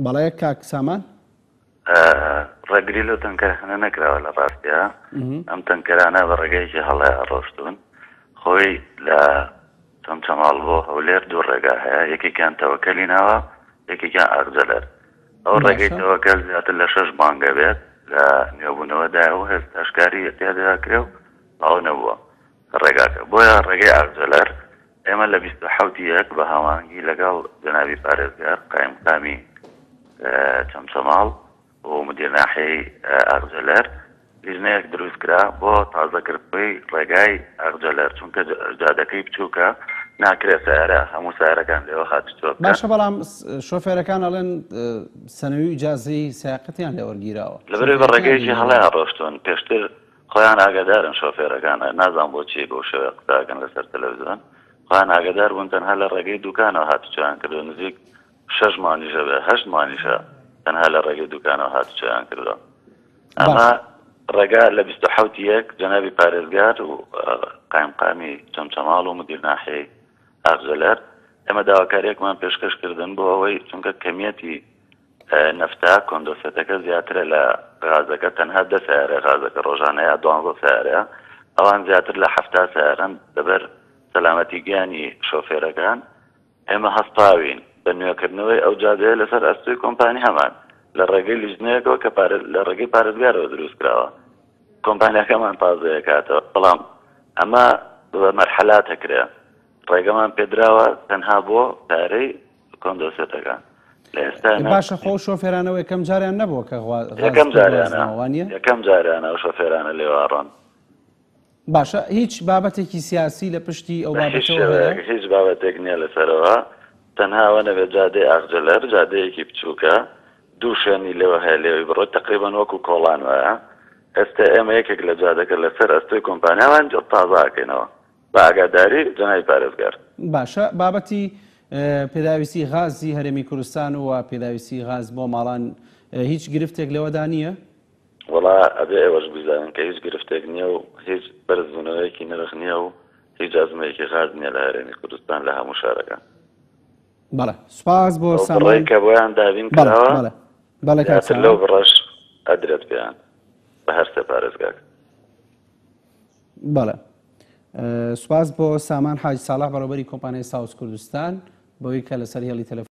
بەڵێ کاک سامان. ڕێگری لەو تەنکەرانە نەکراوە لە ڕاستیا ئەم تەنکەرانە بە ڕێگەیەکی هەڵەیە ڕۆشتوون خۆی لە چەمچەماڵ بۆ هەولێر دوو ڕێگا هەیە یەکێکیان تەوەکەلی ناوە یەکێکیان ئاغجەلەر ئەو ڕێگەی تەوەکەل زیاتر لە شەش مانگە بێت لە نوێبوونەوەدایە و ئێستاش کاری تیادا کرێ و تەواو نەبووە ڕێگاکە بۆیە ڕێگەی ئاغجەلەر ئێمە لە 27 یەک بە هاوانگی لەگەڵ جەنابی پارێزگار قایمقامی چەمچەماڵ و مدیر ناحیەی ئاغجەلەر لیژنەیەک دروست کرا بۆ تازەکردنەوەی ڕێگای ئاغجەلەر چونکە جادەکەی بچووکە ناکرێت سەیارە هەموو سەیارەکان لێوە هاتوچۆ بکەن. باشە بەڵام شۆفێرەکان ئەڵێن سەنەوی و ئیجازەی سیاقەتیان لێ وەرگیراوە. لەبەرئەوەی بە ڕێگەیەکی هەڵەیان ڕۆشتوون پێشتر خۆیان ئاگادارن شۆفێرەکان نازانم بۆچی بەو شێوەیە قسە ئەکەن لەسەر تەلەفزیۆن خۆیان ئاگادار بوون تەنها لە ڕێگەی دوکانەوە هاتوچۆیان کردووە نزیک شەش مانگیشە بێ هەشت مانگیشە تەنها لە ڕێگەی دوکانەوە هاتوچۆیان کردووە ئەمە ڕێگا لە 27 یەک جەنابی پارێزگار و قایمقامی چەمچەماڵ و مدیر ناحیەی ئاغجەلەر ئێمە داواکاریەکمان پێشکەش کردن بۆ ئەوەی چونکە کەمیەتی نەفتە کۆندۆسێتەکە زیاترە لە غازەکە تەنها دە سەیارەیە غازەکە ڕۆژانە یا دوانزە سەیارەیە ئەوان زیاتر لە 70 سەیارەن لەبەر سەلامەتی گیانی شۆفێرەکان ئێمە هەستاوین بە نوێکردنەوەی ئەو جادەیە لەسەر ئەستۆی کۆمپانیامان لە ڕێگەی لیژنەیەکەوە کە لە ڕێگەی پارێزگارەوە دروست کراوە کۆمپانیاکەمان تازەیەکاتەوە بەڵام ئەمە بە مەرحەلات ئەکرێ ڕێگەمان پێدراوە تەنها بۆ پارەی کۆندۆسێتەکان لە ئێستا باشە خۆ شۆفێرانەوە یەکەم جاریان نەبووە کە یەکەم جاریانە یەکەم جاریانە ئەو شۆفێرانە لێواڕۆن باشە هیچ بابەتێکی سیاسی لە پشتی ئەو بابەتەوە هەیە؟ هیچ بابەتێک نییە لەسەرەوە تەنها ئەوە نەبێت جادەی ئاغجەلەر جادەیەکی بچووکە دوو شوێنی لێوە هەیە لێوی بڕۆیت تەقریبەن وەکو کۆڵان وایە ئێستا ئێمە یەکێک لە جادەکە لەسەر ئەستۆی کۆمپانیامان تازە ئەکەینەوە بە ئاگاداری جەنابی پارێزگار. باشە بابەتی پێداویستی غازی هەرێمی کوردستان و پێداویستی غاز بۆ ماڵان هیچ گرفتێک لەوەدا نییە؟ وەڵا ئەبێ ئێوەش بزانن کە هیچ گرفتێک نییە و هیچ بەرزبوونەوەیەکی نرخ نییە و هیچ ئەزمەیەکی غاز نییە لە هەرێمی کوردستان لە هەموو شارەکان. بەڵێ سوپاس بۆ سامان. ئەو بڕەی کە بۆیان دابین کراوە بەڵێ بەڵێ کاک زیاتر لەو بڕەش ئەدرێت پێیان بە هەر سێ پارێزگاکە. بەڵێ سوپاس بۆ سامان حاجی ساڵح بەڕێوەبەری کۆمپانیای ساوس کوردستان بەوەی کە لەسەر هێڵی تەلەفۆن.